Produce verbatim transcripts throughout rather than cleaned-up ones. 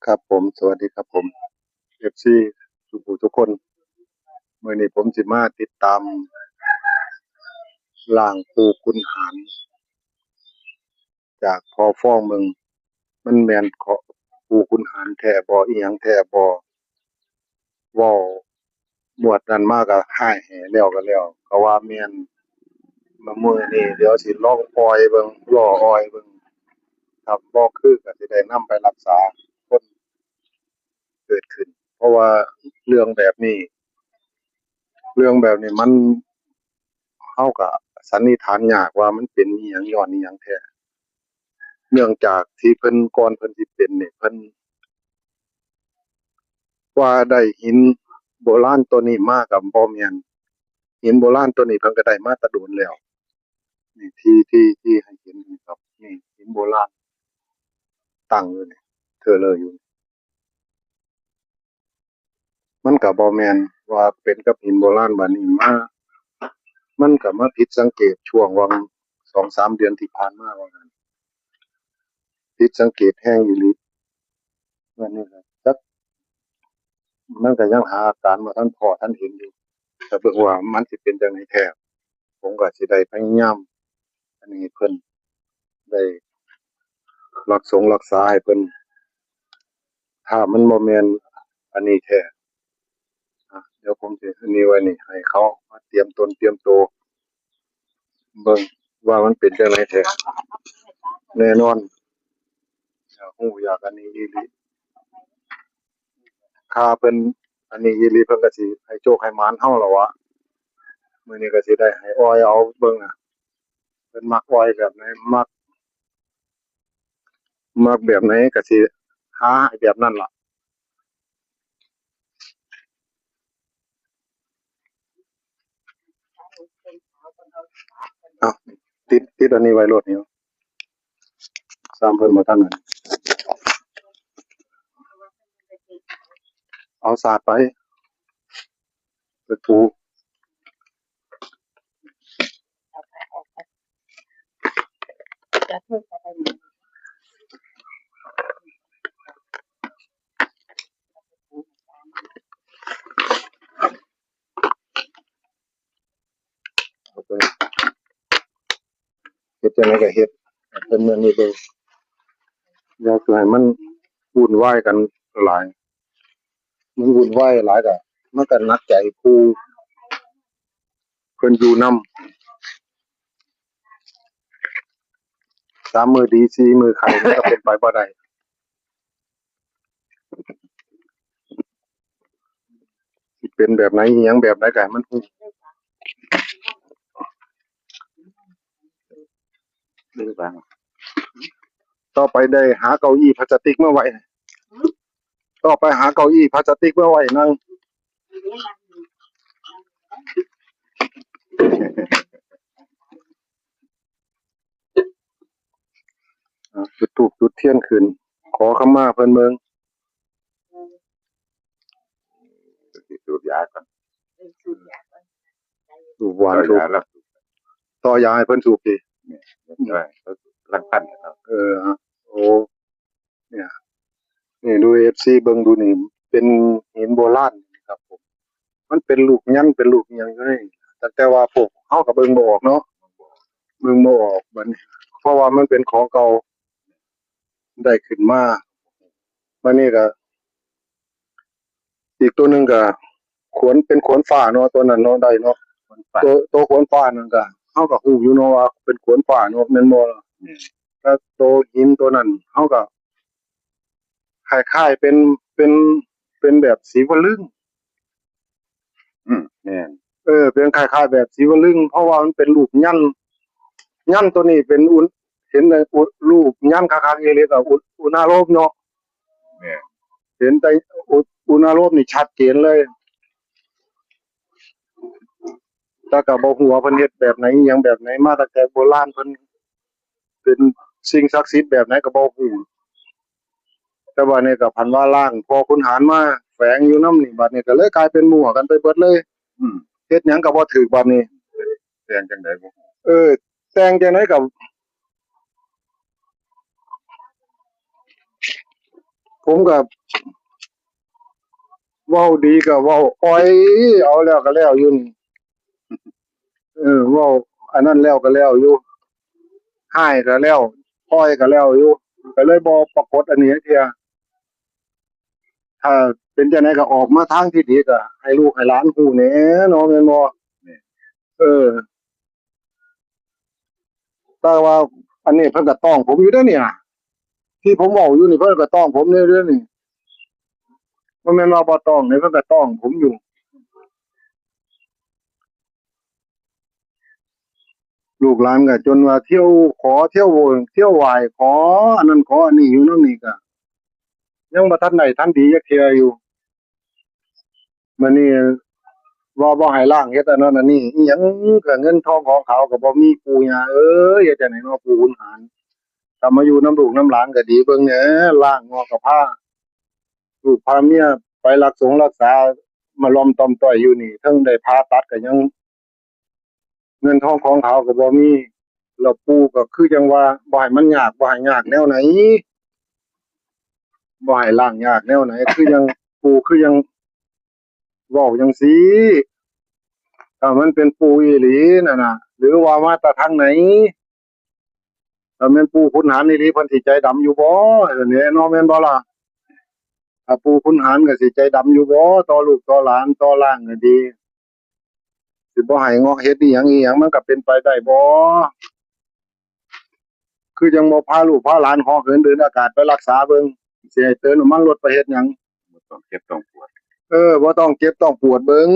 ครับผม สวัสดีครับผม เอฟซี ทุกผู้ทุกคน มื้อนี้ผมสิมาติดตามร่างปู่ขุนหาร จากพ่อฟองเบิ่ง มันแม่นของปู่ขุนหารแท้บ่ อีหยังแท้บ่ เว้างวดนั้นมาก็ฮ้ายแฮ่แล้วก็แล้ว ก็ว่าแม่น มามื้อนี้เดี๋ยวสิลองอ่อยเบิ่ง รออ่อยเบิ่ง ถ้าบ่คือก็สิได้นำไปรักษาคนเกิดขึ้น เพราะว่าเรื่องแบบนี้ เรื่องแบบนี้มัน เฮาก็สันนิษฐานยากว่ามันเป็นอีหยัง ย้อนอีหยังแท้ เนื่องจากที่เพิ่น ก่อนเพิ่นสิเป็นนี่ เพิ่นว่าได้หินโบราณตัวนี้มาก็บ่แม่น หินโบราณตัวนี้เพิ่นก็ได้มาแต่โดนแล้ว นี่ที่ ที่ ที่ให้เห็นนี่ครับ นี่หินโบราณตั้งอยู่นี่ เทอเลออยู่ มันก็บ่แม่นว่าเป็นกับหินโบราณ บัดนี้มา มันก็มาผิดสังเกตช่วงหว่างสองสามเดือนที่ผ่านมาว่างั้น ผิดสังเกตแฮงอีหลี อันนี้ก็จัก มันก็ยังหาอาการบ่ทันพ้อทันเห็นอยู่ แต่เบิ่งว่ามันสิเป็นจั่งใดแท้ ผมก็สิได้พยายาม อันนี้ให้เพิ่นได้รักสงรักษาให้เพิ่น ถ้ามันบ่แม่นอันนี้แท้ อ่ะ เดี๋ยวผมสิอันนี้ไว้นี่ ให้เขามาเตรียมตนเตรียมตัว เบิ่งว่ามันเป็นจั่งใดแท้ แน่นอน อยากรู้อยากอันนี้อีหลี ถ้าเพิ่นอันนี้อีหลี เพิ่นก็สิให้โชคให้หมานเฮาล่ะวะ มื้อนี้ก็สิได้ให้อ่อยเอาเบิ่งอะ เพิ่นมักอ่อยแบบไหน มัก มักแบบไหนก็สิหาให้แบบนั้นล่ะ เอา ติด ติดอันนี้ไว้โลดนี่ ซ้ำเพิ่นบ่ทันนั่น เอาสาดไป ไปถู เอาไป เฮ็ดจั่งใดก็เฮ็ด เป็นเรื่องนี้เบิ่ง อย่าคือให้มันวุ่นวายกันหลาย มันวุ่นวายหลายก็ มันก็หนักใจผู้เพิ่นอยู่นำ สามมื้อดี สี่มื้อไข้ มันก็เป็นไปบ่ได้ สิเป็นแบบไหน อิหยังแบบไหนก็ให้มันฮู้ ต่อไปได้หาเก้าอี้พลาสติกมาไว้ ต่อไปหาเก้าอี้พลาสติกมาไว้นั่ง อ่ะ จุดธูปจุดเทียนขึ้น ขอขมาเพิ่นเบิ่ง สิสูบยาก่อน สูบหวาน ต่อ สูบ ยาแล้ว ต่อยาให้เพิ่นสูบติ เนี่ย เห็นไหม รังพันเนาะ เออ โอ้ เนี่ย นี่ดู เอฟซี เบิ่งดูนี่ เป็นหินโบราณครับผม มันเป็นรูปยันต์ เป็นรูปอิหยังอยู่นี่ ตั้งแต่ว่าพวกเฮาก็เบิ่งบ่ออกเนาะ เบิ่งบ่ออก บัดนี้ เพราะว่ามันเป็นของเก่า ได้ขึ้นมา บัดนี้ก็ อีกตัวหนึ่งก็ ขน เป็นขนฟ้าเนาะ ตัวนั้นเนาะ ได้เนาะ ขนฟ้า ตัว ตัวขนฟ้านั่นก็ เฮาก็ฮู้อยู่เนาะว่าเป็นขนฟ้าเนาะ แม่นบ่ล่ะ อืม แล้วตัวหินตัวนั้น เฮาก็ คล้ายๆ เป็น เป็น เป็นแบบสีวลึง อืม แม่น เออ เป็นคล้ายๆ แบบสีวลึง เพราะว่ามันเป็นรูปยันต์ ยันต์ตัวนี้เป็นอุณ เห็นในอุณ รูปยันต์คักๆ อีหลีก็อุณ อุณาโลมเนาะ แม่น เห็นแต่อุณ อุณาโลมนี่ชัดเจนเลย แต่ก็บ่ฮู้ว่าเพิ่นเฮ็ดแบบไหน อิหยังแบบไหน มาตั้งแต่โบราณ เพิ่นเป็นสิ่งศักดิ์สิทธิ์แบบไหนก็บ่ฮู้ แต่ว่านี่ก็พันว่าร่างพ่อขุนหารมาแฝงอยู่นำนี่ บัดนี้ก็เลยกลายเป็นมั่วกันไปเบิดเลย อืม เฮ็ดหยังก็บ่ถูกบัดนี้ แต่งจั่งใดบ่ฮู้ เออ แต่งจั่งใดก็ ผมก็เว้าดีก็เว้าอ่อย เอาแล้วก็แล้วอยู่นี่ เออ เว้าอันนั้นแล้วก็แล้วอยู่ ฮ้ายก็แล้ว อ่อยก็แล้วอยู่ ก็เลยบ่ปรากฏอันนี้จักเทื่อ ถ้าเป็นจั่งใดก็ออกมาทางที่ดี ก็ให้ลูกให้หลานฮู้แหน่เนาะ แม่นบ่ เออ แต่ว่าอันนี้เพิ่นก็ต้องผมอยู่เด้อเนี่ย ที่ผมเว้าอยู่นี่เพิ่นก็ต้องผมเด้อเด้อนี่ บ่แม่นว่าบ่ต้องเด้ เพิ่นก็ต้องผมอยู่ ลูกหลานก็จนว่าเที่ยวขอเที่ยวโวยเที่ยวไหว้ขออันนั้นขออันนี้อยู่นำนี่ก็ ยังบ่ทันได้ทันดีจักเทื่ออยู่ บัดนี้ว่าบ่ให้ล้างเฮ็ดอันนั้นอันนี้ อิหยังก็เงินทองของเขาก็บ่มี ปู่ย่าเอ้ย เฮ็ดจั่งใดเนาะ ปู่ขุนหาร ถ้ามาอยู่นำลูกนำหลานก็ดี เบิ่งแหน่ ล้างงอกก็พาลูกพาเมียไปรักสงรักษา มาลอมตอมต้อยอยู่นี่ เทิงได้ผ่าตัดก็ยัง เงินทองของเขาก็บ่มี แล้วปู่ก็คือจั่งว่าบ่ให้มันยาก บ่ให้ยากแนวไหน บ่ให้ล้างยากแนวไหน คือยัง ปู่คือยังเว้าจั่งซี้ ถ้ามันเป็นปู่อีหลีนั่นน่ะ หรือว่ามาแต่ทางไหน ถ้าแม่นปู่ขุนหารอีหลี เพิ่นสิใจดำอยู่บ่ เออ แน่นอนแม่นบ่ล่ะ ถ้าปู่ขุนหารก็สิใจดำอยู่บ่ ต่อลูกต่อหลาน ต่อร่างก็ดี สิบ่ให้เงาะเฮ็ดอีหยังอีหยัง มันก็เป็นไปได้บ่ คือจั่งบ่พาลูกพาหลานเหาะเหินเดินอากาศไปรักษาเบิ่ง สิให้เติมน้ำมันรถไปเฮ็ดหยัง บ่ต้องเจ็บต้องปวด เออ บ่ต้องเจ็บต้องปวดเบิ่ง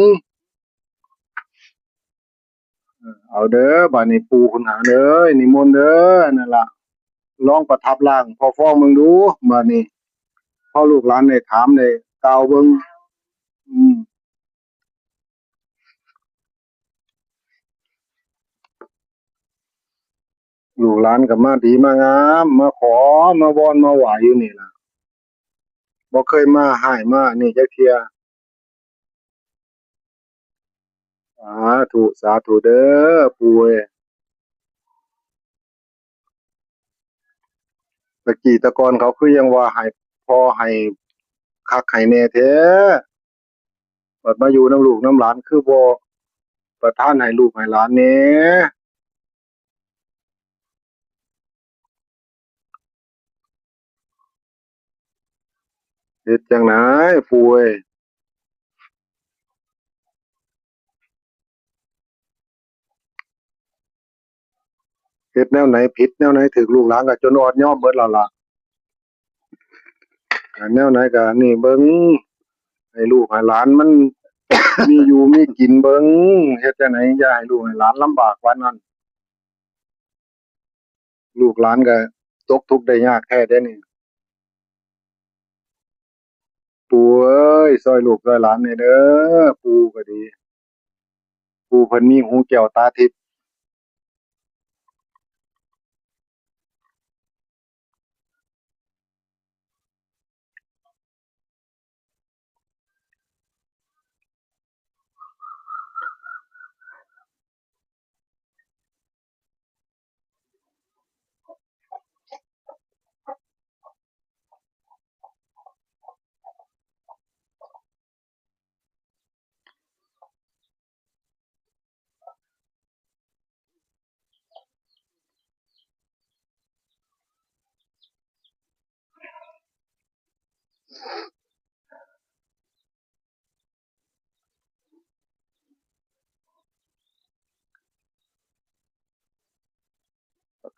เออ เอาเด้อ บัดนี้ปู่ขุนหารเอ้ย นิมนต์เด้อ นั่นล่ะ ลองประทับร่างพ่อฟองเบิ่งดู บัดนี้ พอลูกหลานได้ถามได้กล่าวเบิ่ง อืม ลูกหลานก็มาดีมางาม มาขอ มาวอน มาไหว้อยู่นี่ล่ะ บ่เคยมาฮ้ายมานี่จักเทื่อ สาธุ สาธุเด้อ ปู่เอ้ย ตะกี้ตะก่อนเขาคือยังว่าให้พ่อให้คักให้แน่แท้ บัดมาอยู่นำลูกนำหลานคือบ่ประทานให้ลูกให้หลานแน่ เฮ็ดจั่งใดปู่เอ้ย เฮ็ดแนวไหนผิดแนวไหนถูก ลูกหลานก็จนอ่อนยอมเบิดแล้วล่ะ อันแนวไหนก็นี่เบิ่ง ให้ลูกให้หลานมัน มีอยู่มีกินเบิ่ง เฮ็ดจั่งใดอย่าให้ลูกให้หลานลำบากปานนั้น ลูกหลานก็ตกทุกข์ได้ยากแท้เด้นี่ ปู่เอ้ย ซ่อยลูกซ่อยหลานแหน่เด้อ ปู่ก็ดี ปู่เพิ่นมีหูแก้วตาทิพย์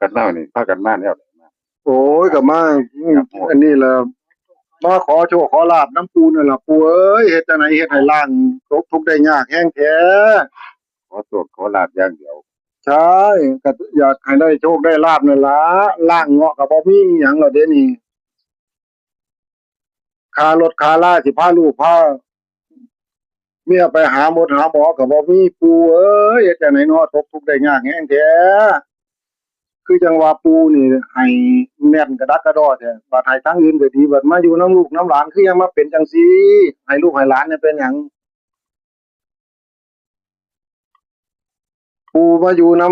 กันเล่านี่ พากันมาแนวใดมา โอ้ย ก็มา อืม ครับผม อันนี้ล่ะ มาขอโชคขอลาภนำปู่นั่นล่ะ ปู่เอ้ย เฮ็ดจั่งใดเฮ็ดให้ล้างตกทุกข์ได้ยากแฮงแท้ ขอโชคขอลาภอย่างเดียว ใช่ ก็อยากให้ได้โชคได้ลาภนั่นล่ะ ล้างเงาะก็บ่มีอิหยังแล้วเดี๋ยวนี้ ค่ารถค่าลาสิพาลูกพาเมียไปหาหมดหาหมอก็บ่มี ปู่เอ้ย เฮ็ดจั่งใดเนาะ ตกทุกข์ได้ยากแฮงแท้ คือจั่งว่าปู่นี่ให้แม่นกระดักกระดอแท้ บัดให้ทางอื่นก็ดี บัดมาอยู่นำลูกนำหลานคือยังมาเป็นจั่งซี้ ให้ลูกให้หลานเนี่ยเป็นหยัง ปู่มาอยู่น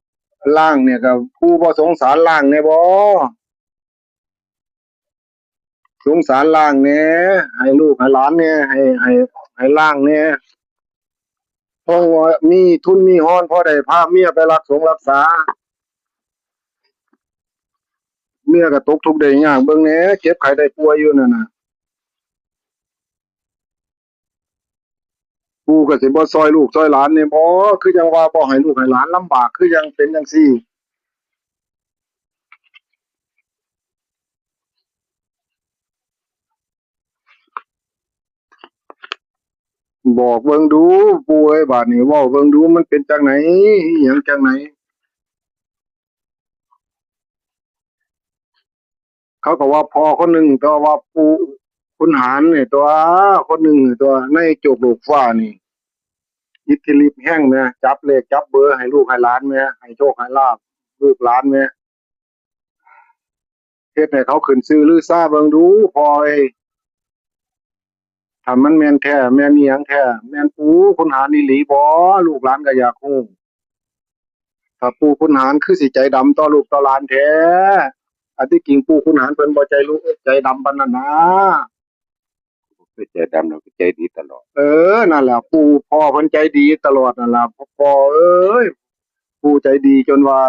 ำล่างเนี่ยก็ ปู่บ่สงสารล่างแน่บ่ สงสารล่างแหน่ ให้ลูกให้หลานแหน่ ให้ ให้ ให้ล่างแหน่ เพราะว่ามีทุนมีฮอน พอได้พาเมียไปรักสงรักษา เมียก็ตกทุกข์ได้ยาก เบิ่งแหน่ เจ็บไข้ได้ป่วยอยู่นั่นน่ะ ปู่ก็สิบ่ซ่อยลูกซ่อยหลานแหน่บ่ คือจั่งว่าบ่ให้ลูกให้หลานลำบาก คือจั่งเป็นจั่งซี้ บอกเบิ่งดู ปู่เอ้ย บาดนี้เว้าเบิ่งดู มันเป็นจั่งใด อิหยังจั่งใด เขาก็ว่าพ่อคนหนึ่ง แต่ว่าปู่ขุนหารนี่ตั๊ว คนหนึ่งตั๊ว ในโจกโลกฟ้านี่ อิทธิฤทธิ์แฮงแหม จับเลขจับเบอร์ให้ลูกให้หลานแหม ให้โชคให้ลาภลูกหลานแหม เฮ็ดให้เขาขึ้นชื่อลือชาเบิ่งดู พ่อเอ้ย ถ้ามันแม่นแท้ แม่นอีหยังแท้ แม่นปู่ขุนหารอีหลีบ่ ลูกหลานก็อยากรู้ ถ้าปู่ขุนหารคือสิใจดำต่อลูกต่อหลานแท้ อันที่จริงปู่ขุนหารเพิ่นบ่ใจรู้ ใจดำปานนั้นนะ คือใจดำ แล้วก็ใจดีตลอด เออ นั่นแหละ ปู่พ่อเพิ่นใจดีตลอดนั่นล่ะ พ่อเอ้ย ปู่ใจดีจนว่า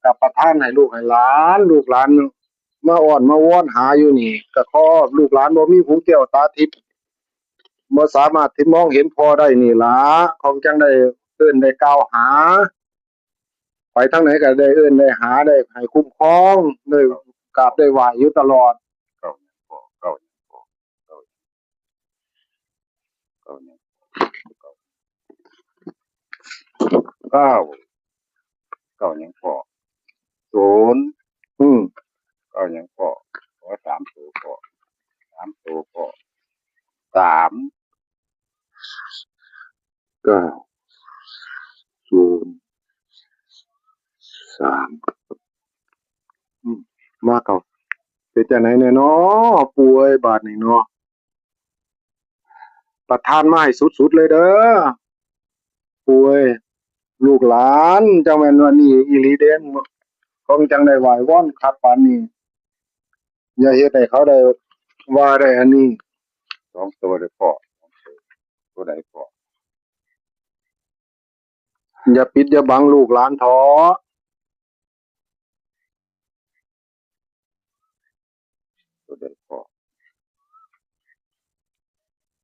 กับประทานให้ลูกให้หลาน ลูกหลานมาอ้อนมาวอนหาอยู่นี่ ก็ขอลูกหลานบ่มีหูแก้วตาทิพย์ บ่สามารถที่มองเห็นพ่อได้นี่ล่ะ ของจั่งได้เอิ้นได้กล่าวหา ไปทางไหนก็ได้เอิ้นได้หา ได้ให้คุ้มครอง ได้กราบได้ไหว้อยู่ตลอด เก้าหยังพ่อ เก้าหยังพ่อ เก้าหยัง เก้าหยัง เก้า เก้าหยังพ่อ ศูนย์ อืม เก้าหยังพ่อ ขอสามตัวพ่อ สามตัวพ่อ สาม เก้า ศูนย์ สาม อืม มาเก้า เป็นจั่งใดแหน่น้อ ปู่เอ้ย บาดนี้เนาะ ประทานมาให้สุดๆเลยเด้อ ปู่เอ้ย ลูกหลานจั่งแม่นว่านี่อีหลีเด้ ของจั่งได้ไหว้วอนคักปานนี้ อย่าเฮ็ดให้เขาได้ว่าได้อันนี้ สองตัวเลยพ่อ ตัวใดพ่อ อย่าปิดอย่าบังลูกหลานเถาะ ตัวใดพ่อ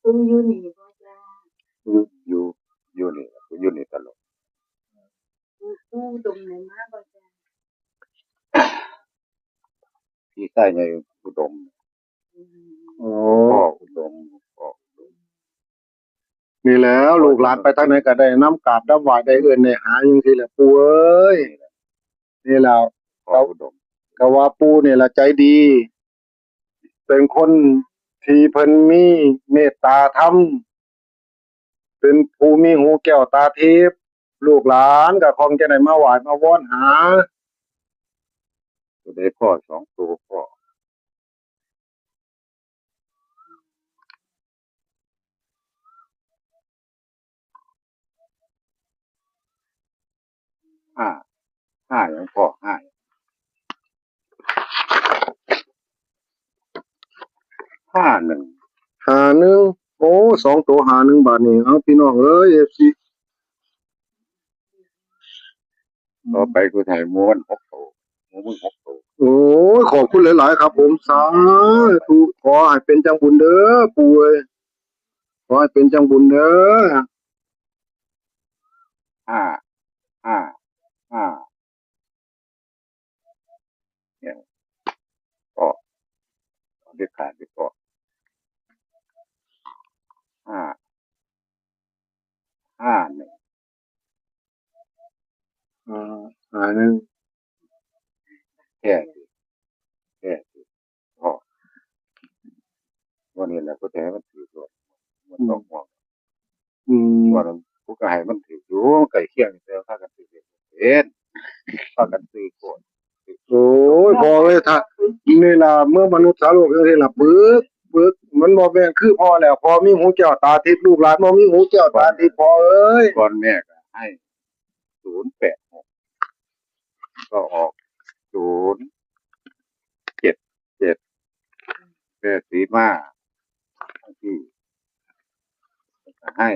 ปู่อยู่นี่บ่จ้า อยู่ อยู่ อยู่นี่ล่ะ อยู่นี่ตลอด ปู่ ปู่อุดมได้มาบ่จ้า พี่ชายใหญ่อุดม อืม อ๋อ พ่ออุดม พ่ออุดม นี่แหละ ลูกหลานไปทางไหนก็ได้นำกราบนำไหว้ ได้เอิ้นได้หาจั่งซี้แหละ ปู่เอ้ย นี่แหละ พ่ออุดม ก็ว่าปู่นี่แหละใจดี เป็นคนที่เพิ่นมีเมตตาธรรม เป็นผู้มีหูแก้วตาทิพย์ ลูกหลานก็คงจะได้มาไหว้มาวอนหา ตัวใดพ่อ สองตัวพ่อ ห้า ห้าหยังพ่อ ห้าหยัง ห้าหนึ่ง ห้าหนึ่ง โอ้ สองตัวห้าหนึ่ง บาดนี้ เอาพี่น้องเอ้ย เอฟซี ต่อไปกูให้หมู่มันหกตัว หมู่มึงหกตัว โอ้ย ขอบคุณหลายๆครับผม สาธุ ขอให้เป็นจั่งบุญเด้อ ปู่เอ้ย ขอให้เป็นจั่งบุญเด้อ ห้า ห้า ห้า เนี่ย ก็ เด็ดขาด เด็ดขาด ห้า ห้าหนึ่ง อ่า ห้าหนึ่ง แท้สิ แท้สิ พ่อ วันนี้แหละ ก็จะให้มันถือโลด มันต้องห่วง อืม ว่าแล้วกูก็ให้มันถืออยู่ ใกล้เคียง แต่พากันถือเป็น พากันถือโกน โอ้ย พ่อเอ้ย ถ้า นี่ล่ะ เมื่อมนุษย์สาโลกจั่งซี้ล่ะ ปึก ปึก มันบ่แม่นคือพ่อแล้ว พ่อมีหูแก้วตาทิพย์ ลูกหลานบ่มีหูแก้วตาทิพย์ พ่อเอ้ย ก่อนแม่ก็ให้ ศูนย์แปดหก ก็ออก ศูนย์เจ็ดเจ็ด แป ศรีมาที่ให้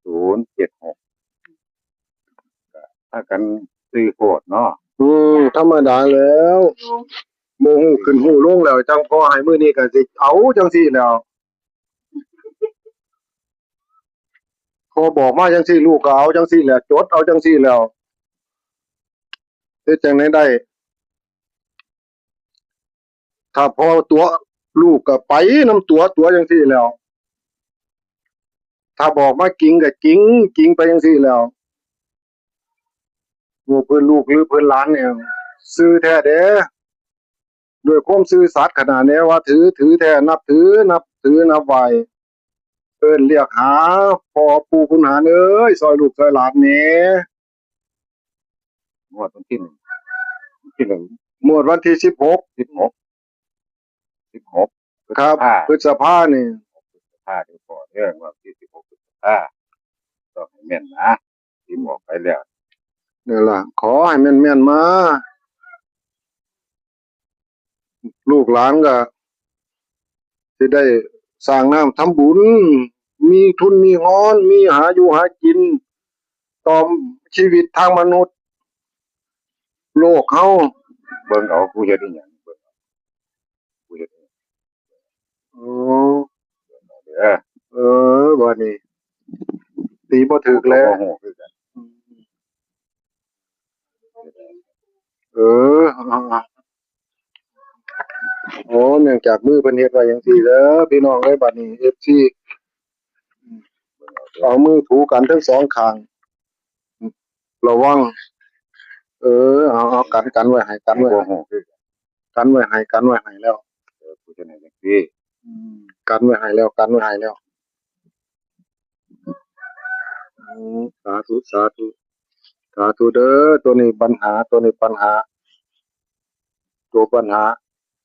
ศูนย์เจ็ดหก ก็พากันซื้อโพดเนาะ อืม ธรรมดาแล้ว บ่ฮู้ขึ้นฮู้ลงแล้ว จั่งพอให้มื้อนี้ก็สิเอาจั่งซี้แล้ว พอบอกมาจั่งซี้ ลูกก็เอาจั่งซี้แหละ จดเอาจั่งซี้แล้ว เฮ็ดจั่งใดได้ ถ้าพอตั๋วลูกก็ไปนำตั๋ว ตั๋วจั่งซี้แล้ว ถ้าบอกมาจริงก็จริง จริงไปจั่งซี้แล้ว หมู่เพิ่นลูกหรือเพิ่นหลานเนี่ย ซื่อแท้เด้ ด้วยความซื่อสัตย์ขนาดนี้ว่าถือ ถือแท้ นับถือ นับถือ นับไหว้ เอิ้นเรียกหาพ่อปู่คุณหารเอ้ย ซอยลูกซอยหลานแหน่ งวดวันที่หนึ่ง วันที่หนึ่ง งวดวันที่สิบหก สิบหก สิบหก ครับ พฤษภา พฤษภานี่ พฤษภาเด้อพ่อเด้อ งวดที่สิบหก พฤษภา ต้องให้แม่นนะ ที่บอกไปแล้ว นี่ล่ะ ขอให้แม่นๆมา ลูกหลานก็สิได้สร้างน้ำทำบุญ มีทุนมีฮอน มีหาอยู่หากิน ต่อชีวิตทางมนุษย์ โลกเฮา เบิ่งเอาผู้เฮ็ดอีหยัง เบิ่งเอาผู้เฮ็ดอีหยัง อ๋อ เด้อ เออ บัดนี้ ตีบ่ถูกแล้ว บ่ฮู้คือกัน เออ เอา เอา โอ้ เนื่องจากมือเพิ่นเฮ็ดไว้จั่งซี้เด้อ พี่น้องเอ้ย บัดนี้ เอฟซี เอามือถูกันทั้งสองข้าง ระวัง เออ เอา เอา กัน กันไว้ให้ กันไว้ให้ บ่ฮู้คือกัน กันไว้ให้ กันไว้ให้แล้ว เออ ผู้เฮ็ดให้จั่งซี้ อืม กันไว้ให้แล้ว กันไว้ให้แล้ว อืม สาธุ สาธุ สาธุเด้อ ตัวนี้ปัญหา ตัวนี้ปัญหา ตัวปัญหา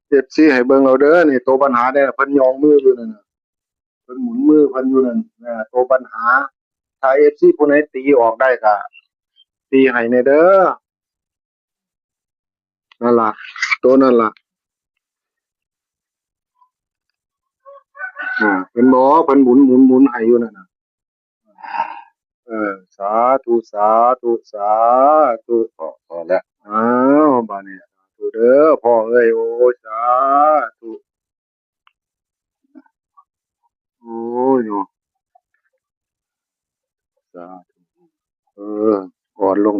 เอฟซี ให้เบิ่งเอาเด้อ นี่ ตัวปัญหาเนี่ย เพิ่นยองมืออยู่นั่นน่ะ เพิ่นหมุนมือเพิ่นอยู่นั่น เออ ตัวปัญหา ถ้า เอฟซี ผู้ใดตีออกได้ก็ตีให้แหน่เด้อ นั่นล่ะ ตัวนั่นล่ะ อ่า เห็นบ่ เพิ่นหมุน หมุน หมุนให้อยู่นั่นน่ะ เออ สาธุ สาธุ สาธุ พอ พอแล้ว อ้าว บัดนี้ สาธุเด้อ พ่อเอ้ย โอ้ย สาธุ โอ้ย เนาะ สาธุ เออ อ่อนลง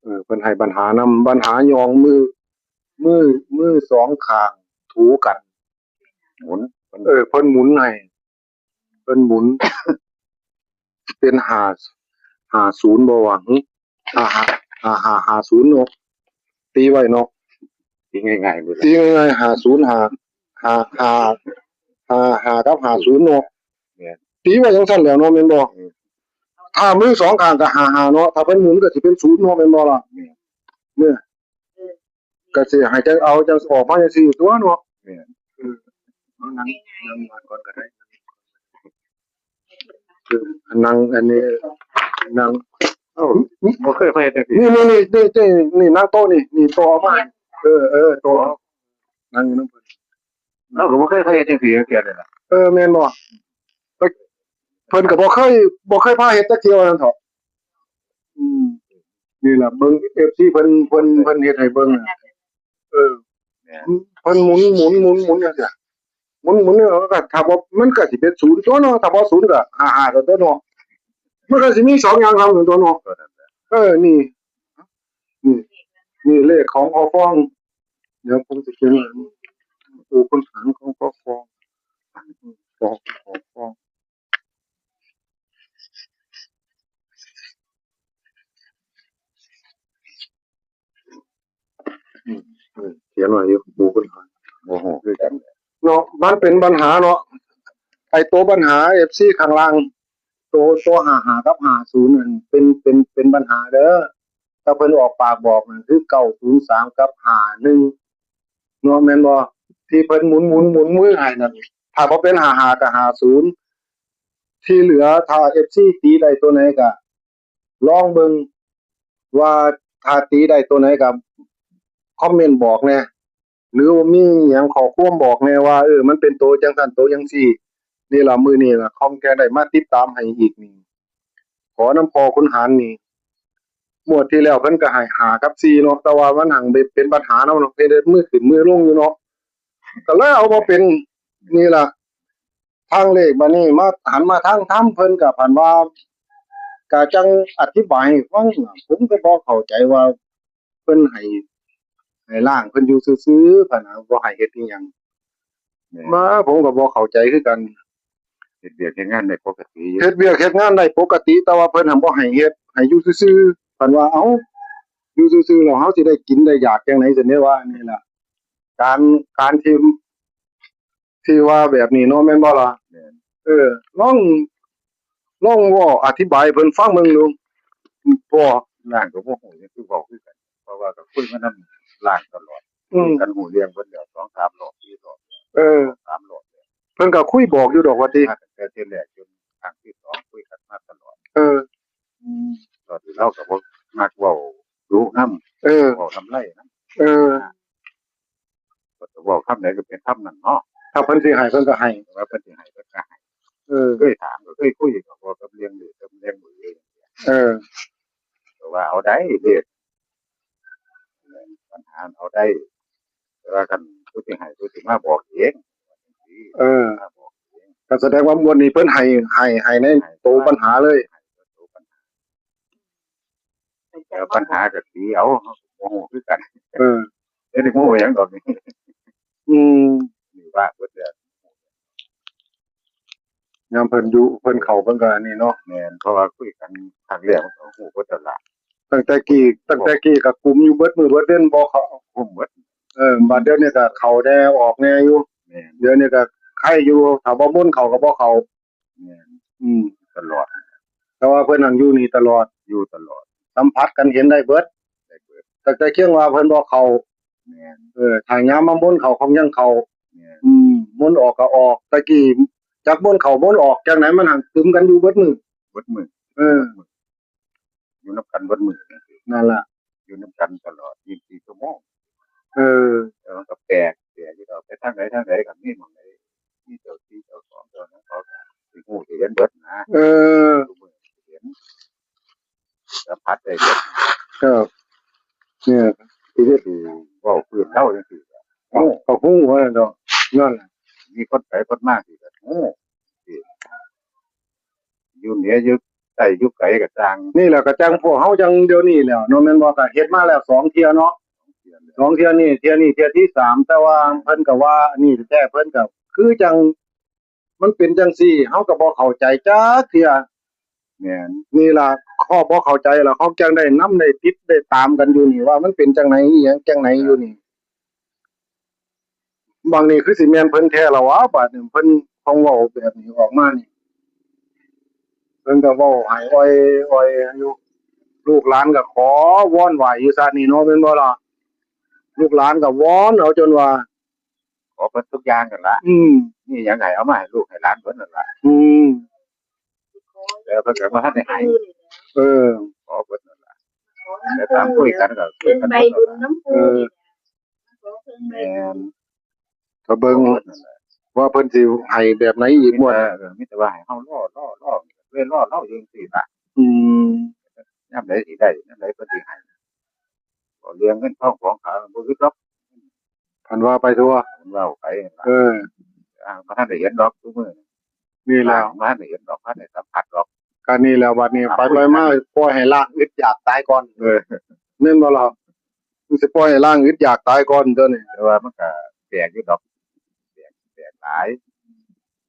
เออ เพิ่นให้ปัญหานำ ปัญหายองมือ มือ มือสองข้างถูกัน หมุน เออ เพิ่นหมุนให้ เพิ่นหมุน เป็นห้า ห้าศูนย์บ่วะ หึ ห้าห้า ห้าห้า ห้าศูนย์เนาะ ตีไว้เนาะ ตีง่ายๆเลย ตีง่ายๆ ห้าศูนย์ ห้า ห้า ห้า ห้า ห้า กับ ห้าศูนย์เนาะ แม่น ตีไว้จั่งซั่นแหล้วเนาะ แม่นบ่ อืม ถ้ามือสองข้างก็ ห้าห้า เนาะ ถ้าเพิ่นหมุนก็สิเป็น ศูนย์ เนาะ แม่นบ่ล่ะ แม่น เนี่ย ก็สิให้จั่งเอาจั่งออกมาจั่งซี่ตั๊วเนาะ แม่น เออ เอานั่ง นั่งก่อนก็ได้ คือนั่งอันนี้ นั่ง เอ้า บ่เคยเฮ็ดจั่งซี่ นี่ นี่ นี่ นี่ นี่ นี่ นั่งโต๊ะนี่ นี่โต๊ะเอามา เออ เออ โต๊ะ นั่งอยู่นำเพิ่น เราก็บ่เคย เคยเฮ็ดจั่งซี่จักเทื่อเลยล่ะ เออ แม่นบ่ เพิ่นก็บ่เคย บ่เคยพาเฮ็ดจักเทื่อว่าซั่นเถาะ อืม นี่ล่ะ เบิ่ง เอฟซี เพิ่น เพิ่น เพิ่นเฮ็ดให้เบิ่งน่ะ เออ แม่น เพิ่นหมุน หมุน หมุน หมุนจั่งซี้ หมุน หมุนเนี่ย มันก็ ถ้าบ่ มันก็สิเป็น ศูนย์ ตั๊วเนาะ ถ้าบ่ ศูนย์ ก็ ห้าห้า ตั๊วเนาะ มันก็สิมีสองอย่างทำตั๊วเนาะ เออ นี่ นี่ นี่เลขของพ่อฟอง เดี๋ยวผมจะเขียนไว้ ปู่คุณขันของพ่อฟอง ฟอง ฟอง ฟอง อืม เออ เขียนไว้อยู่ ปู่คุณขัน โอ้โห คือกัน เนาะ มันเป็นปัญหาเนาะ ไอ้ตัวปัญหา เอฟซี ข้างล่าง ตัว ตัว ห้าห้า กับ ห้าศูนย์ นั่น เป็น เป็น เป็นปัญหาเด้อ ถ้าเพิ่นออกปากบอกนั่นคือ เก้าศูนย์สาม กับ ห้าหนึ่ง เนาะ แม่นบ่ ที่เพิ่นหมุน หมุน หมุนมือให้นั่น ถ้าบ่เป็น ห้าห้า ก็ ห้าศูนย์ ที่เหลือ ถ้า เอฟซี ตีได้ตัวไหนก็ลองเบิ่ง ว่าถ้าตีได้ตัวไหนก็คอมเมนต์บอกแหน่ หรือว่ามีหยังข้อความบอกแหน่ว่า เออ มันเป็นโตจั่งซั้นโตจั่งซี้ นี่ล่ะ มื้อนี้ล่ะ ของแกได้มาติดตามให้อีกนี่ ขอนำพ่อขุนหารนี่ งวดที่แล้วเพิ่นก็ให้ห้ากับสี่เนาะ แต่ว่ามันหั้งเป็นปัญหานำเนาะ เพิ่นเฮ็ดมือขึ้นมือลงอยู่เนาะ ก็เลยเอาบ่เป็น นี่ล่ะ ทางเลขบัดนี้มา หันมาทางธรรม เพิ่นก็พันว่า ก็จั่งอธิบายให้ฟัง ผมก็บ่เข้าใจว่า เพิ่นให้ ให้ล่างเพิ่นอยู่ซื่อๆ พันนะ บ่ให้เฮ็ดอิหยัง แม่น มา ผมก็บ่เข้าใจคือกัน เฮ็ดเวียกเฮ็ดงานได้ปกติอยู่ เฮ็ดเวียกเฮ็ดงานได้ปกติ แต่ว่าเพิ่นหั้นบ่ให้เฮ็ด ให้อยู่ซื่อๆ พันว่า เอ้า อยู่ซื่อๆ แล้วเฮาสิได้กินได้อยากจั่งใด๋ ซั่นเด้ว่า นี่ล่ะ การ การที่ ที่ว่าแบบนี้เนาะ แม่นบ่ล่ะ แม่น เออ ลอง ลองเว้าอธิบายให้เพิ่นฟังเบิ่งดู พ่อ ล่างก็บ่ฮู้หยังคือเว้าคือกัน เพราะว่าก็คุยมานำล่างตลอด อืม คุยกันฮู้เรื่องเบิดแล้ว สองสามรอบ สี่รอบ เออ สามรอบแล้ว เพิ่นก็คุยบอกอยู่ดอกว่าติ มาตั้งแต่เทื่อแรกจนครั้งที่สอง คุยกันมาตลอด เออ อืม ตอนนี้เราก็บ่มักเว้าดุนำ เออ เว้านำไลนำ เออ เว้าคำใด๋ก็เป็นคำนั้นเนาะ ถ้าเพิ่นสิให้เพิ่นก็ให้ ว่าเพิ่นสิให้เพิ่นก็ให้ เออ เคยถามก็เคยคุยก็เว้ากับเรื่องนี้กับเรื่องนี้ เออ ก็ว่าเอาได้เด้ ปัญหาเอาได้ แต่ว่าคันผู้สิให้ผู้สิมาบอกเอง เออ มาบอกเอง ก็แสดงว่างวดนี้เพิ่นให้ ให้ ให้ใน ให้ โตปัญหาเลย ให้โตปัญหา แล้วปัญหาก็ตีเอา เฮาก็บ่ฮู้คือกัน เออ เดี๋ยวนี้บ่ฮู้หยังดอกนี่ อืม นี่ว่าเบิดแล้ว ยามเพิ่นอยู่ เพิ่นเข้า เพิ่นก็อันนี้เนาะ แม่น เพราะว่าคุยกันครั้งแรกมันก็ฮู้เบิดแล้วล่ะ ตั้งแต่กี้ ตั้งแต่กี้ก็กุมอยู่เบิดมื้อเบิดเว็น บ่เข้า กุมเบิด เออ บัดเดี๋ยวนี้ก็เข้าแหน่ออกแหน่อยู่ แม่น เดี๋ยวนี้ก็ไคอยู่ ถ้าบ่มนต์เข้าก็บ่เข้า แม่น อืม ตลอด แต่ว่าเพิ่นนั่งอยู่นี่ตลอด อยู่ตลอด สัมผัสกันเห็นได้เบิด ได้เบิด ตั้งแต่เคียงว่าเพิ่นบ่เข้า แม่น เออ ถ้ายามมามนต์เข้าของยังเข้า แม่น อืม มนต์ออกก็ออก แต่กี้จักมนต์เข้ามนต์ออกจั่งใด๋ มันหั้งตึมกันอยู่เบิดมื้อ เบิดมื้อ เออ อยู่นำกันเบิดมื้อ นั่นล่ะ อยู่นำกันตลอด ยี่สิบสี่ ชั่วโมง เออ แล้วมันก็แปลก แปลกอยู่ดอก ไปทางใด๋ทางใด๋ก็มีหม่องใด๋ มีเจ้าที่เจ้าของเจ้าหยังเขาก็สิฮู้สิเห็นเบิดนะ เออ ทุกมื้อสิเห็น สัมผัสได้เบิด ครับ เนี่ย ที่เฮ็ด เว้าพื้นเฮาจั่งซี้ ก็ฮู้ว่าดอก นั่นล่ะ มีคนไปคนมาสิก็ฮู้ อยู่เหนืออยู่ใต้อยู่ไกลก็ซ่าง นี่แหละก็จั่งพวกเฮาจั่งเดี๋ยวนี้แหล้วเนาะ แม่นบ่ ก็เฮ็ดมาแล้วสองเทื่อเนาะ สองเทื่อนี่ เทื่อนี้เทื่อที่สาม แต่ว่าเพิ่นก็ว่าอันนี้แท้ เพิ่นก็คือจั่งมันเป็นจั่งซี้ เฮาก็บ่เข้าใจจักเทื่อ แม่น นี่ล่ะ ข้อบ่เข้าใจล่ะ เขาจั่งได้นำได้ติดได้ตามกันอยู่นี่ ว่ามันเป็นจั่งใด๋ อีหยังจั่งใด๋อยู่นี่ บางนี่คือสิแม่นเพิ่นแท้ละวะ บาดนี้เพิ่นของเว้าแบบนี้ออกมานี่ เพิ่นก็เว้าให้อ่อยๆ อยู่ ลูกหลานก็ขอวอนไหว้อยู่ซะนี่เนาะ แม่นบ่ล่ะ ลูกหลานก็วอนเอาจนว่า ขอเบิดทุกอย่างนั่นล่ะ อืม มีหยังให้เอามาให้ลูกให้หลานเบิดนั่นล่ะ อืม แต่เพิ่นก็บ่ทันได้ให้ เออ ขอเบิดนั่นล่ะ แต่ตามคุยกันก็คุยกันเบิดนั่นล่ะ เออ แม่น ก็เบิ่งว่าเพิ่นสิให้แบบไหนอีกงวด เออ มีแต่ว่าให้เฮารอ รอ รอ เว้นรอ รออยู่จั่งซี้ล่ะ อืม ยามใด๋สิได้ ยามใด๋เพิ่นสิให้ บ่เรื่องเงินทองของเขาบ่อึดดอก คันว่าไปทั่ว คันว่าไปนั่นล่ะ เออ อ่า บ่ทันได้เห็นดอกซุมื้อ นี่แหละ อ่า บ่ทันได้เห็นดอก บ่ทันได้สัมผัสดอก ก็นี่แหละ บัดนี้ อ่า ไปไปมา ปล่อยให้ล่างอึดอยากตายก่อน เออ แม่นบ่ล่ะ มันสิปล่อยให้ล่างอึดอยากตายก่อนตัวนี้ แต่ว่ามันก็แปลกอยู่ดอก แปลก แปลกหลาย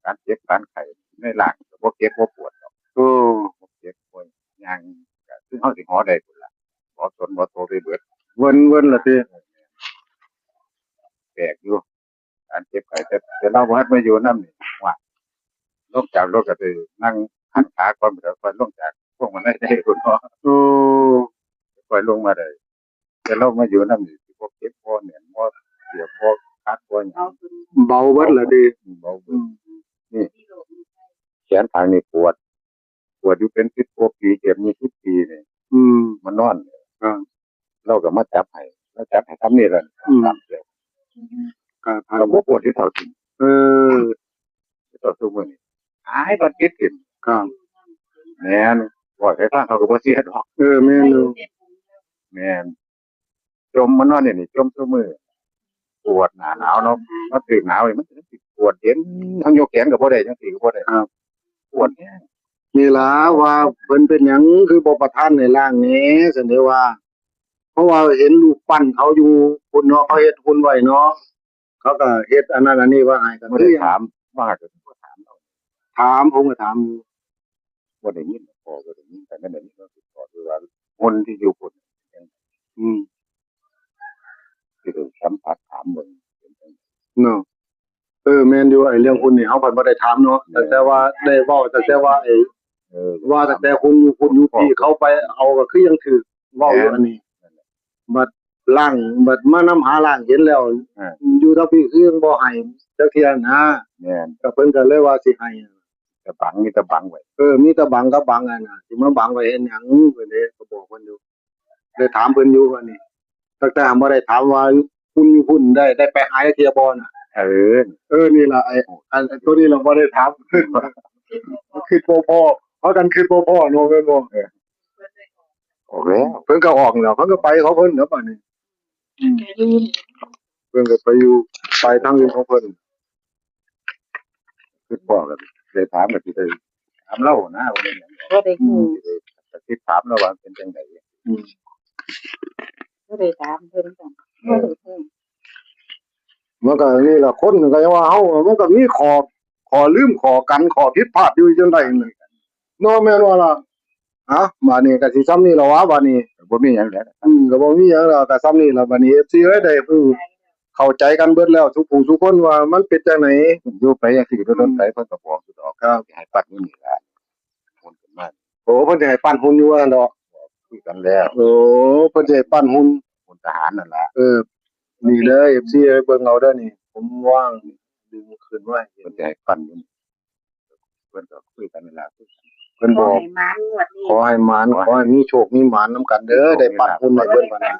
การเจ็บการไข้ในร่างก็บ่เจ็บบ่ปวดดอก เออ บ่เจ็บบ่หยัง ก็คือเฮาสิหอได้พุ้นล่ะ หอตนหอโตไปเบิด เวินเวินล่ะติ แปลกอยู่ การเจ็บไข้ แต่ แต่เราบ่ทันมาอยู่นำนี่ ว่า ลงจากรถก็ไปนั่งหันขาก่อน แล้วค่อยลงจากพวงมาลัยได้พุ้นเนาะ เออ ค่อยลงมาได้ แต่เรามาอยู่นำนี่สิบ่เจ็บบ่แน่นบ่เสียบบ่คัดบ่หยัง เบาเบิดล่ะติ เบาเบิด อืม นี่ แขนข้างนี่ปวด ปวดอยู่เป็นสิบกว่าปี เกือบยี่สิบปีนี่ อืม มานอน อ่า เราก็มาจับให้ มาจับให้ทำนี่ล่ะ อืม ตามเสียง ก็ผ่าน ก็บ่ปวดที่เท่ากิน เออ ที่เท่าทุกมื้อนี่ หายปวดจิตกิน ครับ แม่น บ่ให้ฟังเขาก็บ่เสียดอก เออ แม่นอยู่ แม่น จมมานอนนี่ นี่ จมซุมื้อ ปวดหน้าหนาวเนาะ มันถืกหนาวนี่ มันสิปวดเย็น ทั้งยกแขนก็บ่ได้ จังซี่ก็บ่ได้ ครับ ปวดแฮง นี่ล่ะว่าเพิ่นเป็นหยังคือบ่ประทานให้ล้างแหน่ ซั่นเด้ว่า เพราะว่าเห็นรูปปั้นเขาอยู่พุ้นเนาะ เขาเฮ็ดหุ่นไว้เนาะ เขาก็เฮ็ดอันนั้นอันนี้ไว้ให้ ก็ บ่ คือ ได้ถาม ว่าก็บ่ถาม ถาม ผมก็ถามอยู่ บ่ได้ยิน พ่อบ่ได้ยิน แต่แม่นได้ยินว่าสิพ่อคือว่าหุ่นที่อยู่พุ้น อืม สิได้สัมผัสถามเบิ่ง เนาะ เออ แม่นอยู่ ไอ้เรื่องหุ่นนี่ เฮาพัดบ่ได้ถามเนาะ เออ ตั้งแต่ว่าได้เว้า ตั้งแต่ว่าไอ้ เออ ว่าตั้งแต่หุ่นอยู่พุ้นอยู่พี้ เขาไปเอาก็คือยังถืกเว้าอยู่ แม่น อันนี้ นั่นแหละ บัดล้าง บัดมานำหาล้างเห็นแล้ว อ่า อยู่ทางพี้คือยังบ่ให้จักเทื่อนะ แม่น ก็เพิ่นก็เลยว่าสิให้ แต่บัง มีแต่บังไว้ เออ มีแต่บังกับบังอะนะ สิมาบังไว้เฮ็ดหยัง เพิ่นเด้ ก็บอกเพิ่นอยู่ ได้ถามเพิ่นอยู่ว่านี่ ตั้งแต่บ่ได้ถามว่าพุ้นอยู่พุ้นได้ ได้ไปหาจักเทื่อบ่น่ะ เออ เออ นี่ล่ะ ไอ้ อัน อันตัวนี้เราบ่ได้ถาม คิดบ่พอ พากันคิดบ่พอเนาะ แม่นบ่ เออ ออกแล้ว เพิ่นก็ออกแล้ว เพิ่นก็ไปของเพิ่นแล้วบัดนี้ อืม เพิ่นก็ไปอยู่ ไปทางอื่นของเพิ่น คือพ่อก็ได้ถามก็สิได้ถามเล่านะ ว่าเป็นหยัง บ่ได้ฮู้ อืม สิได้ถามเล่าว่าเป็นจังได อืม บ่ได้ถามเพิ่นกัน เออ บ่ได้ฮู้ มันก็นี่ล่ะ คนก็ยังว่าเฮา มันก็มีข้อ ข้อลืม ข้อกัน ข้อผิดพลาดอยู่จังใด๋นั่น เนาะ แม่นบ่ล่ะ อ่ะ บาดนี้ก็สิส่ำนี้ล่ะวะ บาดนี้ ก็บ่มีหยังแล้ว อืม ก็บ่มีหยังแล้ว ก็ส่ำนี้ล่ะ บาดนี้ เอฟซี เอ้ย ได้ฮู้เข้าใจกันเบิดแล้ว ทุกผู้ทุกคนว่ามันเป็นจังได๋ อยู่ไปจังซี่ โดนๆ ไป เพิ่นก็บอกอยู่ดอก ครับ ให้ปัดอยู่นี่ล่ะ คนขึ้นมา โอ้ เพิ่นสิให้ปั้นหุ่นอยู่ว่าซั่นดอก คุยกันแล้ว โอ้ เพิ่นสิให้ปั้นหุ่น หุ่นทหารนั่นล่ะ เออ นี่เด้อ เอฟซี เอ้ย เบิ่งเอาเด้อนี่ ผมวางดึงขึ้นมาให้เห็น เพิ่นสิให้ปั้นอยู่นี่ เพิ่นก็คุยกันนั่นล่ะ เพิ่นบอก ขอให้หมานงวดนี้ ขอให้หมาน ขอให้ ขอให้มีโชคมีหมานนำกันเด้อ ได้ปั้นหุ่นให้เพิ่นบัดนี้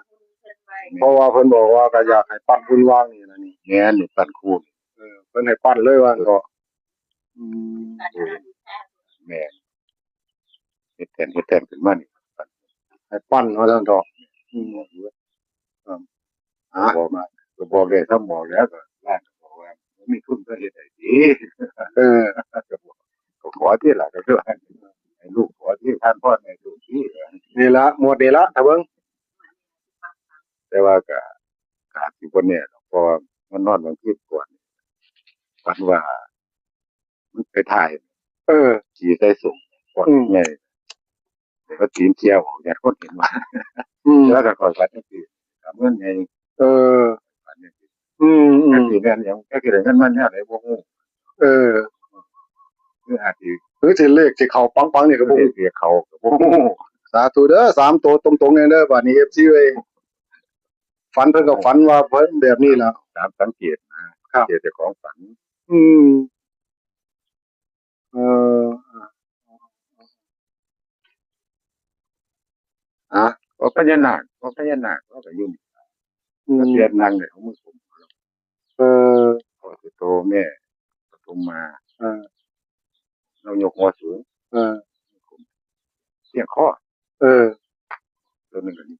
เพราะว่าเพิ่นบอกว่าก็อยากให้ปั้นหุ่นวางนี่ล่ะนี่ แม่น นี่ปั้นคู่ เออ เพิ่นให้ปั้นเลยว่าซั่นเถาะ อืม แม่น เฮ็ดแทน เฮ็ดแทนขึ้นมานี่ ให้ปั้นว่าซั่นเถาะ อืม อ่า บอกมา ก็บอกได้ซ้ำบอกแล้ว ก็ร้านก็บอกว่า บ่มีทุนก็เฮ็ดได้ติ เออ ก็บอก ก็ขอติล่ะ ก็คือว่า ให้ลูกขอติ ทานพรให้ลูกติ นี่ล่ะ หมวดนี่ล่ะ ถ้าเบิ่ง แต่ว่าก็ ก็อาจสิบ่แน่ดอก เพราะว่ามันนอนกลางคืนก่อน ฝันว่า มันไปถ่าย เออ ขี่ใส่ส่ง ก่อน อืม ไง แล้วก็ตีนเที่ยวออก อยากคนเห็นว่า อืม แล้วก็คอยฝันจังซี่ ถามเงินไง เออ ฝันจังซี่ อืม อืม จักสิแม่นหยัง จักสิได้เงินมาแนวใดบ่ฮู้ เออ คืออาจสิ คือสิเลขสิเข้าปังๆ นี่ก็บ่ฮู้ เลขสิเข้าก็บ่ฮู้ สาธุเด้อ สามตัวตรงๆ นี่เด้อ บาดนี้ เอฟซี เอ้ย ฝันเพิ่นก็ฝันว่าเพิ่นแบบนี้ล่ะ ตามสังเกตนะ ครับ สังเกตเจ้าของฝัน อืม เอ่อ อ่ะ ก็พญานาค ก็พญานาค ก็อยู่นี่ อืม ก็เทียนนั่งเนี่ย เอามือกุม เออ พ่อสุโธ แม่ปทุมมา เออ เรายกหัวสูง เออ เสียงคอ เออ ตัวหนึ่งก็นี่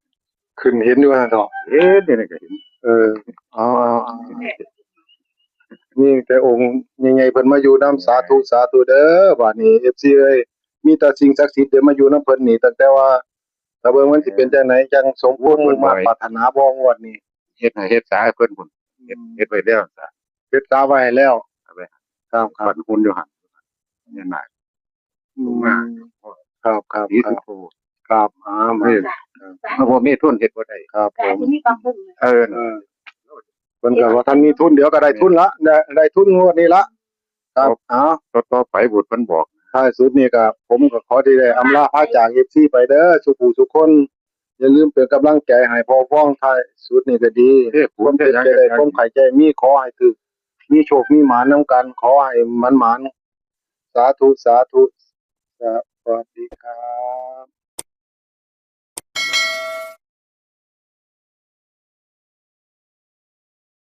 ขึ้นเห็นอยู่ว่าซั่นเถาะ เห็น เดี๋ยวนี้ก็เห็น เออ เอา เอา เอา มีแต่องค์ใหญ่ๆ เพิ่นมาอยู่นำ สาธุ สาธุเด้อ บาดนี้ เอฟซี เอ้ย มีแต่สิ่งศักดิ์สิทธิ์เด้มาอยู่นำเพิ่นนี่ ตั้งแต่ว่า ถ้าเบิ่งมันสิเป็นจังได๋ จังสมความมุ่งมั่นปรารถนาบ่ งวดนี้ เฮ็ดไร่เฮ็ดสาให้เพิ่นพุ้น เฮ็ด อืม เฮ็ดไว้แล้วสา เฮ็ดสาไว้ให้แล้ว เอาไว้ ครับ ครับ ปั้นหุ่นอยู่หั่น พญานาค อืม ลงมา ครับ ครับ สีสุโธ ครับ อ่า มา นี่ ครับ ถ้าบ่มีทุนเฮ็ดบ่ได้ ครับผม เออ เออ เพิ่นก็ว่าท่านมีทุน เดี๋ยวก็ได้ทุนละ ได้ ได้ทุนงวดนี้ละ ครับ ครับ เอา ต่อๆ ไปบุตรเพิ่นบอก ท้ายสุดนี่ก็ ผมก็ขอที่ได้อำลาพาจาก เอฟซี ไปเด้อ สุผู้สุคน อย่าลืมเป็นกำลังใจให้พ่อฟอง ท้ายสุดนี่ก็ดี เอ้ย ความเจ็บจะได้ ความไข้จะมี ขอให้ถืก มีโชคมีหมานนำกัน ขอให้หมานๆ สาธุ สาธุ สวัสดีครับ